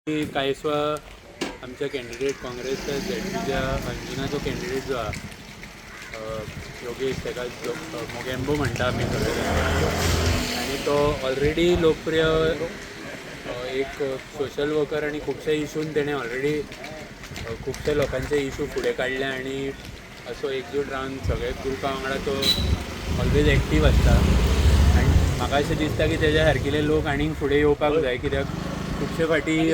कांयस्वा आमच्या कॅन्डिडेट काँग्रेसच्या झेडपीच्या अंजुनाचो कॅन्डिडेट जो आहा योगेश, ताका मोगेम्बो म्हणटा आमी सगळे जाण, आनी तो ऑलरेडी लोकप्रिय एक सोशल वर्कर आनी खुबशे इशून तेणें ऑलरेडी खुबशे लोकांचे इशू फुडें काडले आनी असो एकजूट रावन सगळे ग्रुपा वांगडा तो ऑलवेज एक्टीव आसता. आनी म्हाका अशें दिसता की तेज्या सारकिले लोक आनीक फुडें येवपाक जाय, कित्याक खुबशे फावटी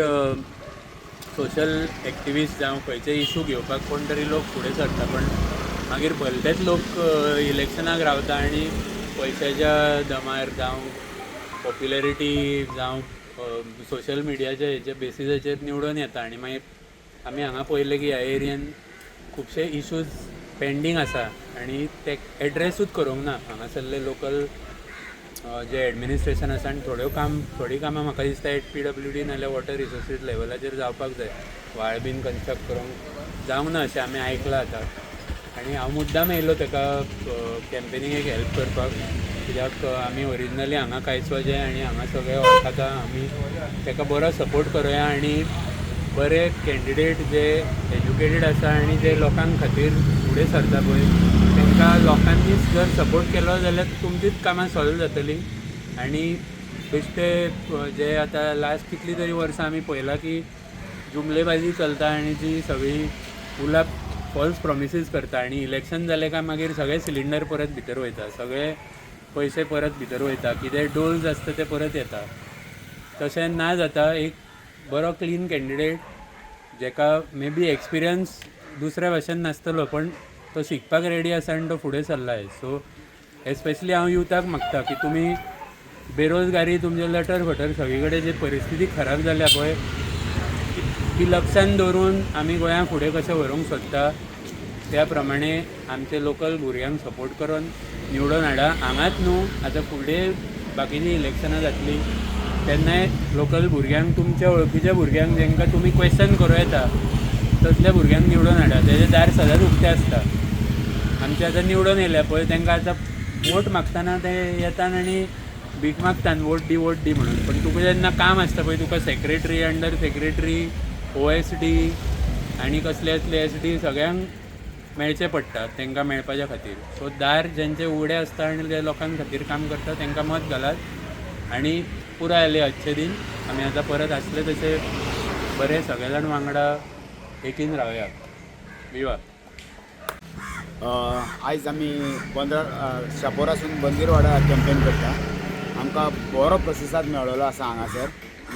सोशल एक्टिविस्ट जावं खंयचे इशू घेवपाक कोण तरी लोक फुडें सरता, पण मागीर भलतेच लोक इलेक्शनाक रावता आनी पयशाच्या दमार जावं पॉप्युलरिटी जावं सोशल मिडियाच्या हेच्या बेसिसाचेर निवडून येता. आनी मागीर आमी हांगा पळयलें की ह्या एरियन खुबशे इशूज पेंडींग आसा आनी ते एड्रेसूच करूंक ना हांगासरले लोकल जे एडमिनिस्ट्रेशन आसा. आनी थोडीं कामां म्हाका दिसता एट पीडब्ल्यूडी नाल्यार वॉटर रिसोर्सीस लेवलाचेर जावपाक जाय. व्हाळ बीन कन्स्ट्रक्ट करूंक जावंक ना अशें आमी आयकलां आतां. आनी हांव मुद्दाम येयलो ताका कॅम्पेनिंगेक हेल्प करपाक, कित्याक आमी ओरिजिनली हांगा कांयसवाचे आनी हांगा सगळे वळखता, आमी ताका बरो सपोर्ट करुया आनी बरे कॅन्डिडेट जे एज्युकेटेड आसा आनी जे लोकां खातीर फुडें सरता पळय तांकां लोकांनीच जर सपोर्ट केलो जाल्यार तुमचीच कामां सॉल्व जातलीं. आनी बेश्टे जे आतां लास्ट कितलीं तरी वर्सां आमी पळयलां की जुमलेबाजी चलता आनी जी सगळी उलाप फॉल्स प्रोमिसीस करता आनी इलेक्शन जालें काय मागीर सगळे सिलिंडर परत भितर वयता, सगळे पयशे परत भितर वयता, कितें डोल्स आसता ते परत येता. तशें ना जाता एक बरो क्लीन कॅन्डिडेट जेका मे बी एक्सपिरियन्स दुसऱ्या भाशेन नासतलो पण तो शिकपाक रेडी आसा आनी तो फुडें सरला. सो एस्पेशली हांव युथाक मागता की तुमी बेरोजगारी तुमचे लटर फटर सगळे कडेन जी परिस्थिती खराब जाल्या पळय ती लक्षान दवरून आमी गोंया फुडें कशें व्हरूंक सोदता त्या प्रमाणे आमचे लोकल भुरग्यांक सपोर्ट करून निवडून हाडा. हांगाच न्हू, आतां फुडें बाकीचीं इलेक्शनां जातलीं तेन्नाय लोकल भुरग्यांक तुमच्या वळखीच्या भुरग्यांक जेंकां तुमी क्वेश्चन करूं येता तसल्या भुरग्यांक निवडून हाडा. तेजें दार सदांच उक्तें आसता. आमचे आतां निवडून येयल्या पळय तांकां आतां वोट मागतना ते येतात आनी भीक मागतात वोट दी वोट दी म्हणून, पण तुका जेन्ना काम आसता पळय तुका सेक्रेटरी, अंडर सेक्रेटरी, OSD आनी कसले असले SD सगळ्यांक मेळचें पडटा तांकां मेळपाच्या खातीर. सो दार जेंचे उगडे आसता आनी जे लोकां खातीर काम करता तांकां मत घालात आनी पुराय जाले अच्छे दिन. आमी आतां परत आसले तशे बरे सगळे जाण वांगडा एकीन रावया. विवा. आयज आमी बंदर शापोरासून बंदीरवाडा कॅम्पेन करता. आमकां बरो प्रतिसाद मेळ्ळो आसा हांगासर.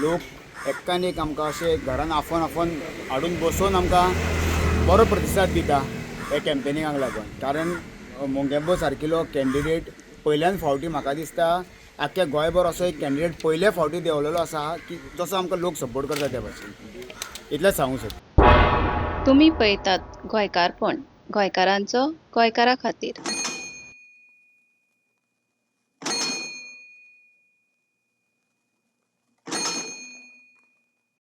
लोक एक्कान एक आमकां अशें घरान आफोवन आफोवन हाडून बसोवन आमकां बरो प्रतिसाद दिता ह्या कॅम्पेनिंगाक लागून. कारण मोंगेंबो सारकिलो कॅन्डिडेट पयल्यान फावटी म्हाका दिसता आख्ख्या गोंयभर असो एक कॅन्डिडेट पयले फावटी देंवलेलो आसा की जसो आमकां लोक सपोर्ट करता त्या भाशेन. इतलेंच सांगूंक सोदता. तुमी पळयतात गोंयकारपण, गोंयकारांचो गोंयकारा खातीर.